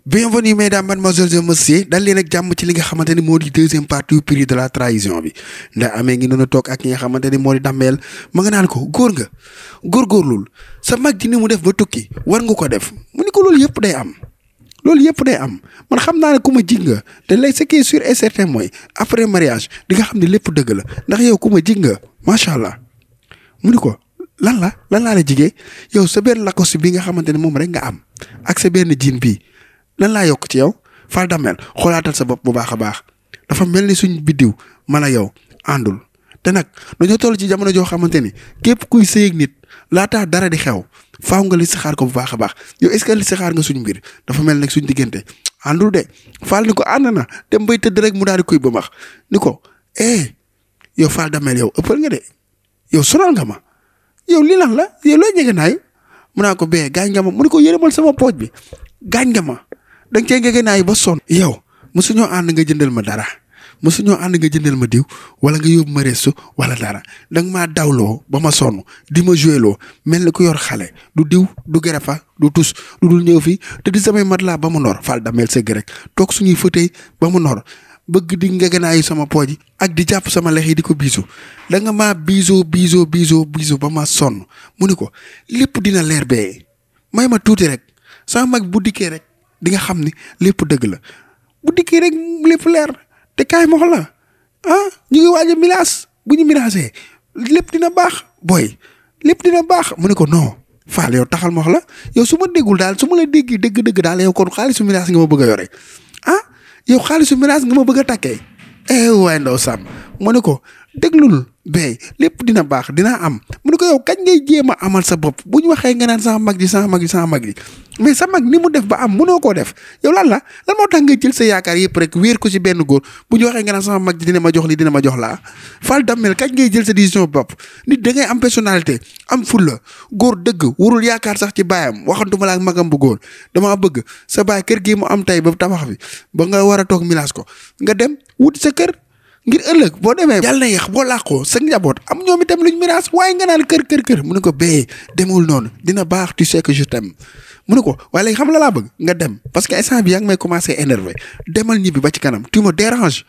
Bienvenue mesdames, mademoiselles et messieurs dal leen ak jàmm ci li nga xamante ni moo di deuxième partie prix de la trahison bi ndax amee ngi doon toog ak ki nga xamante ni moo di Damel ma nga naan ko góor nga góorgóorlul sa mag ji ni mu def ba tukki war nga ko def mu ni ko loolu yëpp day am man xam naa ne ku ma jig nga te lay ce qui est sûr et certain mooy après mariage di nga xam ne lépp dëgg la ndax yow ku ma jig nga macha allah mu ni ko lan laa la jigee yow sa benn lacoste bi nga xamante ne moom rek nga am ak sa benn jean bii. lan laa yokk ci yow Fall Damel xoolaatal sa bopp bu baax a baax dafa mel ni suñ biddiw man a yow àndul te nag dañoo toll ci jamono joo xamante ni képp kuy sëy ak nit laataa dara di xew faaw nga li si xaar ko bu baax a baax yow est-ce que li si xaar nga suñ mbir dafa mel nag suñ diggante àndul de Fall ni ko ànd na te mbay tëdd rek mu daal di koy ba max ni ko yow Fall Damel yow ëppal nga de yow sonal nga ma yow lii lan la yow looy jege naay mu naa ko bee gaañ nga ma mu ni ko yërëmal sama pooj bi gaañ nga ma danga cee ngege naay ba sonn yow mosuñoo ànd nga jëndal ma dara mosuñoo ànd nga jëndal ma diw wala nga yóbbu ma resto wala dara danga maa dawloo ba ma sonn di ma joueloo mel ni ku yor xale du diw du gerefa du tus du dul ñëw fii te di samay mat laa ba mu nor Fall Damel sëgg rek toog suñuy fauteuil ba mu nor bëgg di ngege naayu sama pooj ak di jàpp sama lex yi di ko biisu danga maa biisoo ba ma sonn mu ni ko lépp dina leer bee may ma tuuti rek sama mag bu dikkee rek di nga xam ni lépp dëgg la bu dikkee rek lépp leer te kaay ma wax la ñu ngi waaj a milaas bu ñu milaasee lépp dina baax booy lépp dina baax mu ne ko non Fall yow taxal ma wax la yow su ma déggul daal su ma la déggee dëgg-dëgg daal yow kon xaalisu milaas nga ma bëgg a yore yow xaalisu milaas nga ma bëgg a takkee waaye ndaw Sam mu ne ko déglul bey lépp dina baax dina am mu ne ko yow kañ ngay jéem a amal sa bopp bu ñu waxee nga naan sama mag ji mais sa mag ni mu def ba am mënoo koo def yow lan moo tax nga jël sa yaakaar yëpp rek wéer ko ci benn góor bu ñu waxee nga naan sama mag ji dina ma jox lii dina ma jox laa Fall Damel kañ ngay jël sa décision bopp nit da ngay am personnalité am fulla góor dëgg warul yaakaar sax ci baayam waxantuma la ak magam bu góor damaa bëgg sa baay kër gi mu am tey ba tabax bi ba nga war a toog milaas ko nga dem wut sa kër ngir ëllëg boo demee yàlla na yéex boo làqoo sa njaboot am ñoom itam luñ miraas waaye nga naan kër mu ne ko bee demul noonu dina baax tu sais que je t'aime mu ne ko waaye léegi xam la laa bëgg nga dem parce que instant bi yaa ngi may commencé énervé demal ñibbi ba ci kanam tu me dérange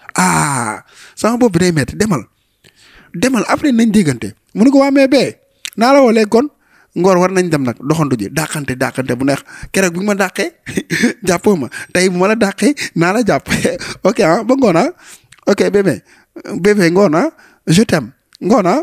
sama bopp bi day metti demal après nañ déggante mu ne ko waa mais bee naa la woo léegi kon ngoor war nañ dem nag doxantu ji dàqante bu neex keroog bi ma dàqee jàppoo ma tey bu ma la dàqee naa la jàpp ok ba ngoon ok bébé ngoona je t'aime ngoona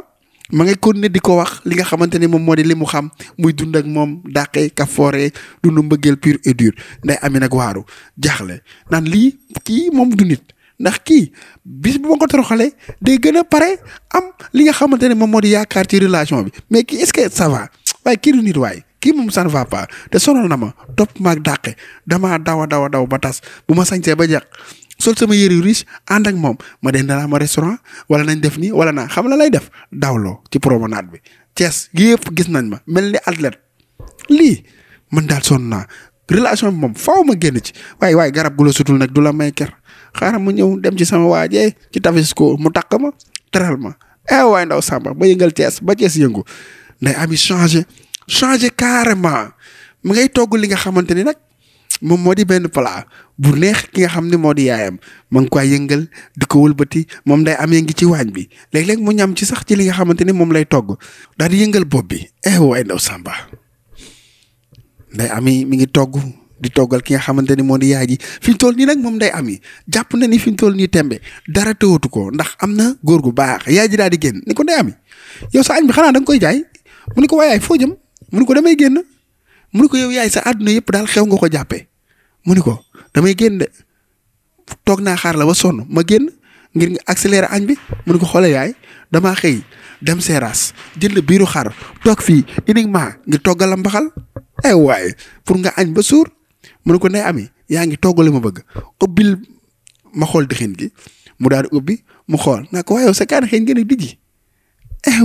ma ngay continuer di ko wax li nga xamante ni moom moo di li mu xam muy dund ak moom dàqee kafoore dund mbëggeel pur et dur nday ami nag waaru jaaxle naan lii kii moom du nit ndax kii bis bu ma ko toroxalee day gën a pare am li nga xamante ne moom moo di yaakaar ci relation bi mais kii est-ce que ça va waaye kii du nit waaye kii moom ça ne va pas te sonal na ma topp maag dàqe damaa daw ba tas bu ma sañsee ba jeex sol sama yëre yu riche ànd ak moom ma den danaa ma restaurant wala nañ def nii wala naa xam la lay def dawloo ci promenade bi Thiès gi yëpp gis nañ ma mel ni athlète lii man daal sonn naa relation bi moom faaw ma génn ci waaye garab gu la sutul nag du la may ker xaaral ma ñëw dem ci sama waajee ci Tavisco mu takk ma teral ma waaye ndaw Samba ba yëngal Thiès ba Thiès yëngu nday ami changé carrément mu ngay togg li nga xamante ni nag moom moo di benn plat bu neex ki nga xam ne moo di yaayam ma ngi koy yëngal di ko wëlbati moom day amee ngi ci waañ bi léeg-léeg mu ñam ci sax ci li nga xamante ni moom lay togg daal di yëngal bopp bi waaye ndaw Samba nday ami mi ngi togg di toggal ki nga xamante ni moo di yaay ji fi mu toll nii nag moom day ami jàpp na ni fi mu toll nii tembe dara tëwatu ko ndax am na góor gu baax yaay ji daal di génn ni ko nday ami yow sa añ bi xanaa da nga koy jaay mu ni ko waaye yaay foo jëm mu ni ko damay génn mu ni ko yow yaay sa àdduna yëpp daal xew nga ko jàppee mu ni ko damay génn de toog naa xaar la ba sonn ma génn ngir nga accélérer añ bi mu ni ko xoole yaay damaa xëy dem seeraas jënd biiru xar toog fii uniquement ngir toggal la mbaxal waaye pour nga añ ba suur mu ni ko ndey ami yaa ngi toggale ma bëgg ubbil ma xool dixin gi mu daal di ubbi mu xool naa ko waaye yow sa kaan xëy ngeen di ji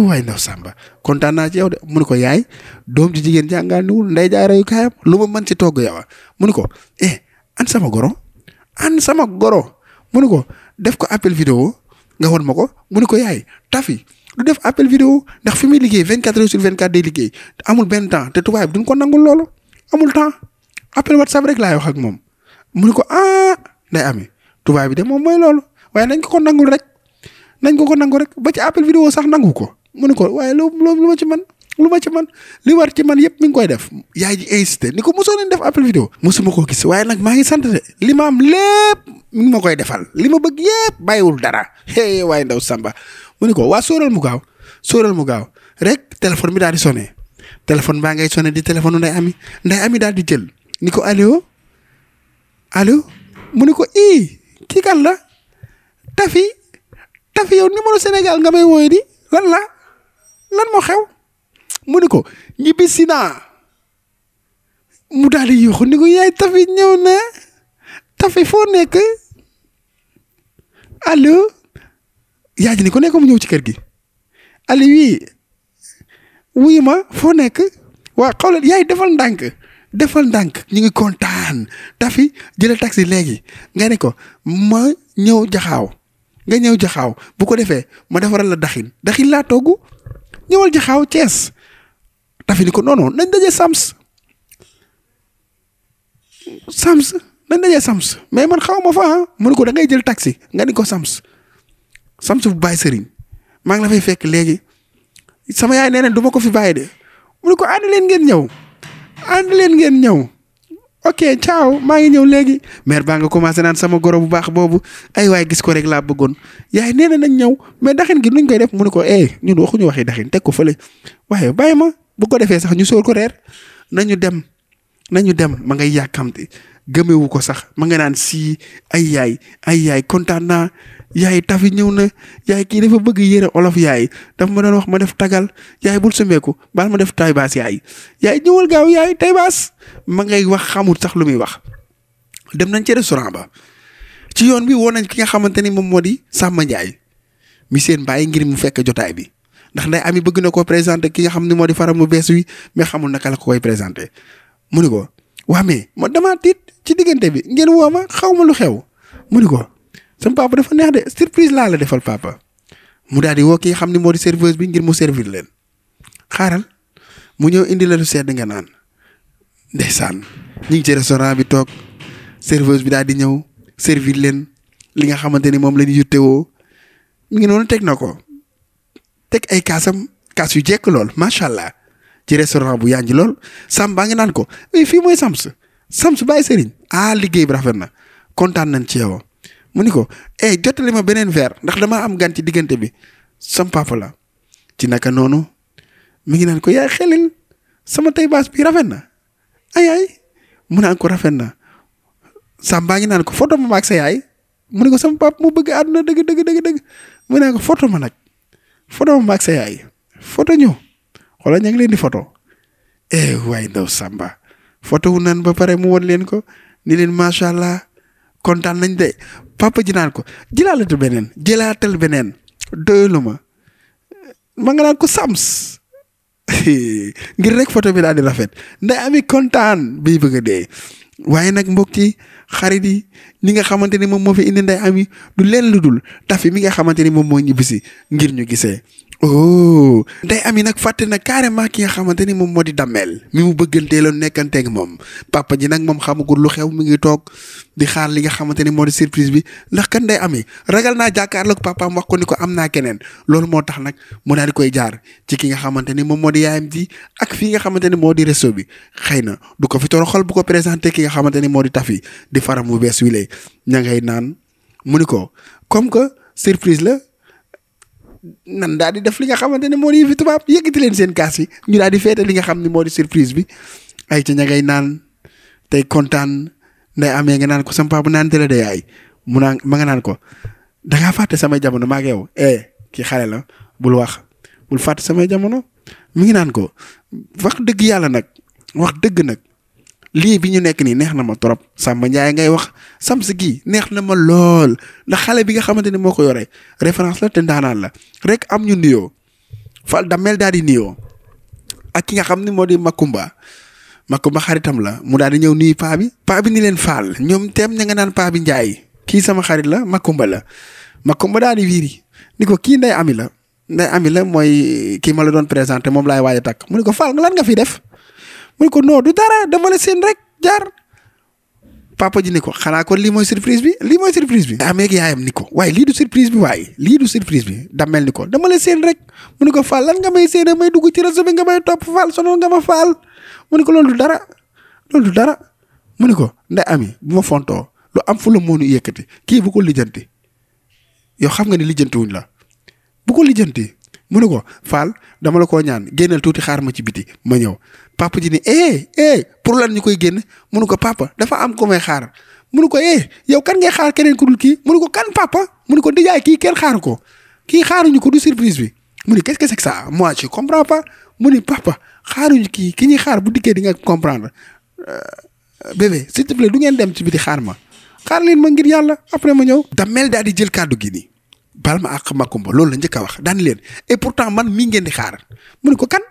waaye ndaw Samba kontaan naa ci yow de mu ni ko yaay doom ji jigéen jàngal niwul nday jaay reyu kaayam lu ma mën ci togg yow mu ni ko an sama goro mu ni ko def ko appel vidéo nga won ma ko mu ni ko yaay tafi du def appel vidéo ndax fi muy liggéey 24 heures sur 24 day liggéey amul benn temps te tubaab duñ ko nangul loolu amul temps appel WhatsApp rek laay wax ak moom mu ne ko Ndeye Amy tubaab bi de moom mooy loolu waaye nañ ko nangul rek nañ ko nangu rek ba ci appel vidéo sax nangu ko mu ne ko waaye lu ma ci man li war ci man yëpp mi ngi koy def yaay ji insisté ni ko mosoo leen def appel vidéo mosuma koo gis waaye nag maa ngi sant de li ma am lépp mi ngi ma koy defal li ma bëgg yëpp bàyyiwul dara waaye ndaw Samba mu ne ko waa sóoral mu gaaw rek téléphone bi daal di sonné téléphone baa ngay sonné di téléphone Ndeye Amy daal di jël ni ko allo mu ne ko kii kan la Tafi yow numéro Sénégal nga may wooye di lan moo xew mu ne ko ñibbisi naa mu daal di yuuxu ni ko yaay Tafi ñëw na Tafi foo nekk allo yaay ji ni ko nekk mu ñëw ci kër gi allo oui wuyu ma foo nekk waa xawla yaay defal ndànk ñu ngi kontaan Tafi jëlal taxi léegi nga ne ko ma ñëw jaxaaw nga ñëw jaxaaw bu ko defee ma defaral la daxin laa togg ñëwal jaxaaw Thiès Tafi ni ko non nañ daje Sams mais man xaw ma fa mu ne ko da ngay jël taxi nga ni ko Sams bu bàyyi sëriñ maa ngi la fay fekk léegi sama yaay nee na du ma ko fi bàyyi de mu ne ko ànd leen ngeen ñëw ok ciao maa ngi ñëw léegi mère baa nga commencé naan sama goro bu baax boobu ay waay gis ko rek laa bëggoon yaay nee na nañ ñëw mais daxin gi nuñ koy def mu ne ko ñun waxuñu waxi daxin teg ko fële waaye bàyyi ma bu ko defee sax ñu sóor ko reer nañu dem ma ngay yàkkamte gëmewu ko sax ma nga naan ay yaay kontaan naa yaay Tafi ñëw na yaay kii dafa bëgg yére olof yaay daf ma doon wax ma def tagal yaay bul sumeeku baal ma def taybaas yaay ñëwal gaaw yaay taybaas ma ngay wax xamul sax lu muy wax. dem nañ ci restaurant ba ci yoon bi woo nañ ki nga xamante ni moom moo di Samba Ndiaye mi seen bàyyi ngir mu fekk jotaay bi ndax Ndeye Amy bëgg na koo présenté ki nga xam ne moo di faram mu bees wi mais xamul naka la ko koy présenté mu ni ko waa mais ma damaa tiit ci diggante bi ngeen woo ma xaw ma lu xew mu ni ko sama papa dafa neex de surprise laa la defal papa mu daal di woo ki nga xam ne moo di serveuse bi ngir mu servir leen xaaral mu ñëw indi la lu sedd nga naan ndeysaan ñu ngi ci restaurant bi toog serveuse bi daal di ñëw servir leen li nga xamante ni moom la ñu yuttewoo mi ngi noonu teg na ko teg ay kaas yu jekk lool macha allah ci restaurant bu yànji lool Samba nga naan ko fii mooy Sams bàyyi sëriñ liggéey bi rafet na kontaan nañ ci yow. mu ni ko jottali ma beneen verre ndax damaa am gan ci diggante bi sam papa la ci naka noonu mi ngi naan ko yaay xelil sama tey baas bi rafet na ay mu naan ko rafet na Samba ngi naan ko photo ma ak sa yaay mu ne ko sama papa mu bëgg àdduna dëgg mu naan ko photo ma ak sa yaay photo ñu xoolal ña ngi leen di photo waaye ndaw Samba photo wu nan ba pare mu won leen ko ni leen macha allah kontaan nañ de papa ji naan ko jëlaatal beneen doylu ma nga naan ko Sams ngir rek photo bi daal di rafet Ndeye Amy kontaan bii bëgg a dee waaye nag mbokk yi xarit yi ñi nga xamante ni moom moo fi indi Ndeye Amy du leen lu dul Tafi mi nga xamante ni moom moo ñibbisi ngir ñu gisee Ndeye Amy nag fàtte na carrément ki nga xamante ni moom moo di Damel mi mu bëgganteeloon nekkanteeg moom papa ji nag moom xamagul lu xew mi ngi toog di xaar li nga xamante ni moo di surprise bi ndax kan Ndeye Amy ragal naa jàkkaarloog papaam wax ko ni ko am naa keneen loolu moo tax nag mu daal di koy jaar ci ki nga xamante ni moom moo di yaayam ji ak fii nga xamante ni moo di resto bi xëy na du ko fi toroxal bu ko présenté ki nga xamante ni moo di Tafi di faram mu bees wile ña ngay naan mu ni ko comme que surprise la. nan daal di def li nga xamante ne moo di fi tubaab yëkkati leen seen kaas yi ñu daal di feete li nga xam ne moo di surprise bi ay ca ña ngay naan tey kontaan Ndeye Amy nga naan ko sama papa naan teel a yaay mu naan ma nga naan ko da ngaa fàtte samay jamono maa ngi yow kii xale la bul fàtte samay jamono mi ngi naan ko wax dëgg yàlla nag wax dëgg nag lii bi ñu nekk nii neex na ma trop Samba Ndiaye ngay wax Sams gi neex na ma lool ndax xale bi nga xamante ni moo ko yore référence la te ndaanaan la rek am ñu nuyoo Fall Damel daal di nuyoo ak ki nga xam ne moo di Makumba xaritam la mu daal di ñëw nuyu paa bi ni leen Fall ñoom teem ña nga naan paa bi Ndiaye kii sama xarit la Makumba daal di wiiri ni ko kii Ndeye Amy la mooy kii ma la doon présenté moom laay waaj a takk mu ni ko Fall nga lan nga fi def. mu ne ko non du dara dama la seen rek jaar papa ji ni ko xanaa kon lii mooy surprise bi lii mooy surprise bi. amee ak yaayam ni ko waaye lii du surprise bi waaye lii du surprise bi Damel ni ko dama la seen rek mu ni ko Fall lan nga may séenee may dugg ci réseau bi nga may topp Fall sonal nga ma Fall mu ni ko loolu du dara mu ni ko Ndeye Amy bu ma fontoo lu am fu la moo nu yëkkati kii bu ko lijjanti yow xam nga ni lijjanti wuñ la bu ko lijjanti mu ni ko Fall dama la koo ñaan génnal tuuti xaar ma ci biti ma ñëw papa ji ni pour lan ñu koy génn mu ni ko papa dafa am ko may xaar mu ni ko yow kan ngay xaar keneen ku dul kii mu ni ko kan papa mu ni ko ndijaay kii kenn xaaru ko kii xaaruñu ko du surprise bi mu ni qu'est-ce que c'est que ça moi je comprends pas mu ni papa xaaruñu ki ñuy xaar bu dikkee di nga comprendre bébé s'il te plaît du ngeen dem ci biti xaar ma xaar leen ma ngir yàlla après ma ñëw. Damel daal di jël kàddu gi nii bal ma ak Makumba loolu la njëkk a wax daan leen et pourtant man mii ngeen di xaar mu ni ko kan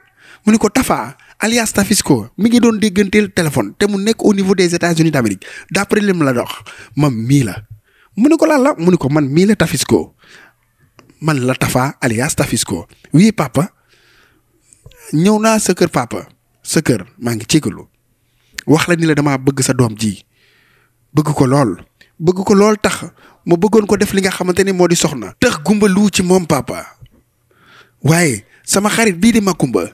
mu ni ko Tafa alias Tafisco mi ngi doon dégganteel téléphone te mu nekk au niveau des États-Unis d'Amérique d'après lim la dox man mii la mu ni ko lan la mu ni ko man mii la Tafisco man la Tafa alias Tafisco oui papa ñëw naa sa kër papa sa kër maa ngi jégalu wax la ni la damaa bëgg sa doom ji bëgg ko lool tax ma bëggoon ko def li nga xamante ni moo di soxna. tax gumba lu ci moom papa waaye sama xarit bii di Makumba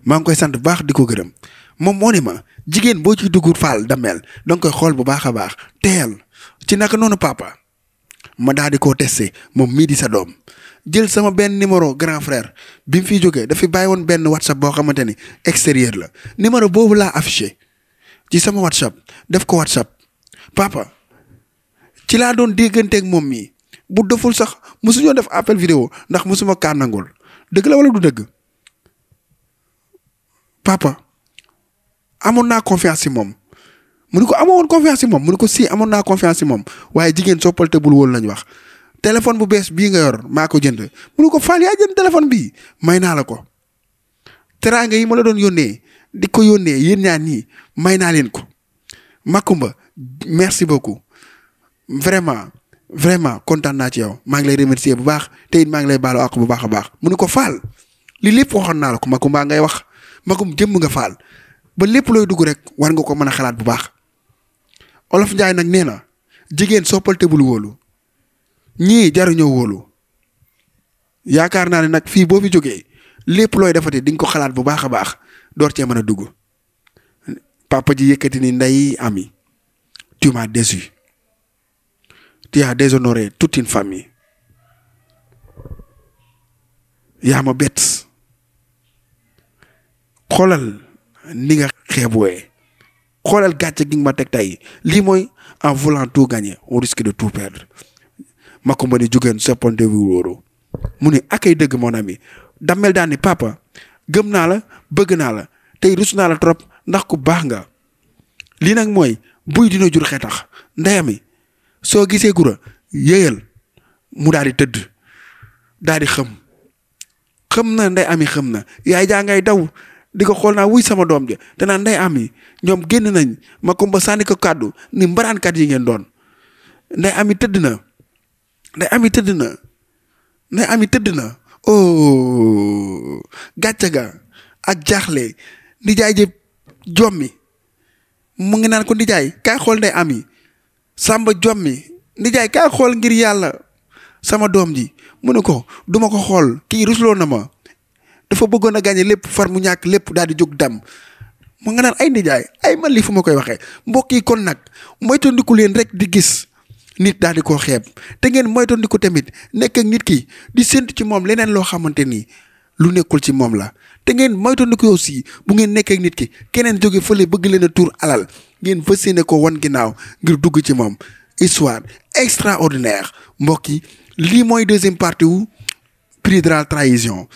maa ngi koy sant bu baax di ko gërëm moom moo ne ma jigéen boo ci dugg Fall Damel danga koy xool bu baax a baax teel ci naka noonu papa ma daal di koo testé moom mii di sa doom jël sama benn numéro grand frère bi mu fiy jógee dafay bàyyi woon benn WhatsApp boo xamante ni extérieur la numéro boobu laa affiché ci sama WhatsApp def ko WhatsApp papa ci laa doon dégganteeg moom mii bu deful sax mosuñoo def appel vidéo ndax mosuma kaa nangul dëgg la wala du dëgg papa amoon naa confiance ci moom mu ni ko amoo woon confiance ci moom mu ni ko si amoon naa confiance ci moom waaye jigéen soppal te bul wóolu lañ wax téléphone bu bees bii nga yor maa ko jënd mu ni ko Fall yaa jënd téléphone bii may naa la ko teraanga yi ma la doon yónnee di ko yónnee yéen ñaan ñii may naa leen ko Makumba merci beaucoup vraiment kontaan naa ci yow maa ngi lay remercier bu baax te it maa ngi lay baalu àq bu baax a baax mu ni ko Fall li lépp waxoon naa la ko Makumba ngay wax Makum jëmm nga Fall ba lépp looy dugg rek war nga ko mën a xalaat bu baax Olof Njaay nag nee na jigéen soppal te bul wóolu ñii jaruñoo wóolu yaakaar naa ne nag fii boo fi jógee lépp looy defati di nga ko xalaat bu baax a baax door cee mën a dugg papa ji yëkkati ni Ndeye Amy tu m'as déçu tu as déshonoré toute une famille yaa ma bett xoolal ni nga xeebuwee xoolal gàcce gi nga ma teg tey lii mooy en voulant tout gagner on risque de tout perdre Makumba ni jugeen sepponte bi wóoru mu ni akay dëgg mon ami Damel daan ni papa gëm naa la bëgg naa la tey rus naa la trop ndax ku baax nga lii nag mooy buy dina jur xetax Ndeye Amy soo gisee gura yéyal mu daal di tëdd daal di xam na Ndeye Amy xam na yaay jaa ngay daw di ko xool naa wuy sama doom ja te naa Ndeye Amy ñoom génn nañ Makumba sànni ko kàddu ni mbaraankat yi ngeen doon Ndeye Amy tëdd na Ndeye Amy tëdd na oh gàcce ga ak jaaxle ndijaay jë jommi mu ngi naan ko ndijaay kaay xool Ndeye Amy Samba jommi ndijaay kaay xool ngir yàlla sama doom ji mu ne ko duma ko xool kii rusloo na ma dafa bëggoon a gagné lépp far mu ñàkk lépp daal di jóg dem mu nga naan ay ndijaay ay man lii fu ma koy waxee mbokk yi kon nag moytandiku leen rek di gis nit daal di koo xeeb te ngeen moytandiku tamit nekk ak nit ki di séntu ci moom leneen loo xamante ni lu nekkul ci moom la te ngeen moytandiku aussi bu ngeen nekk ak nit ki keneen jóge fële bëgg leen a tuur alal ngeen fas yéene ko wan ginnaaw ngir dugg ci moom histoire extraordinaire mbokk yi lii mooy deuxième partie wu Prix de la trahison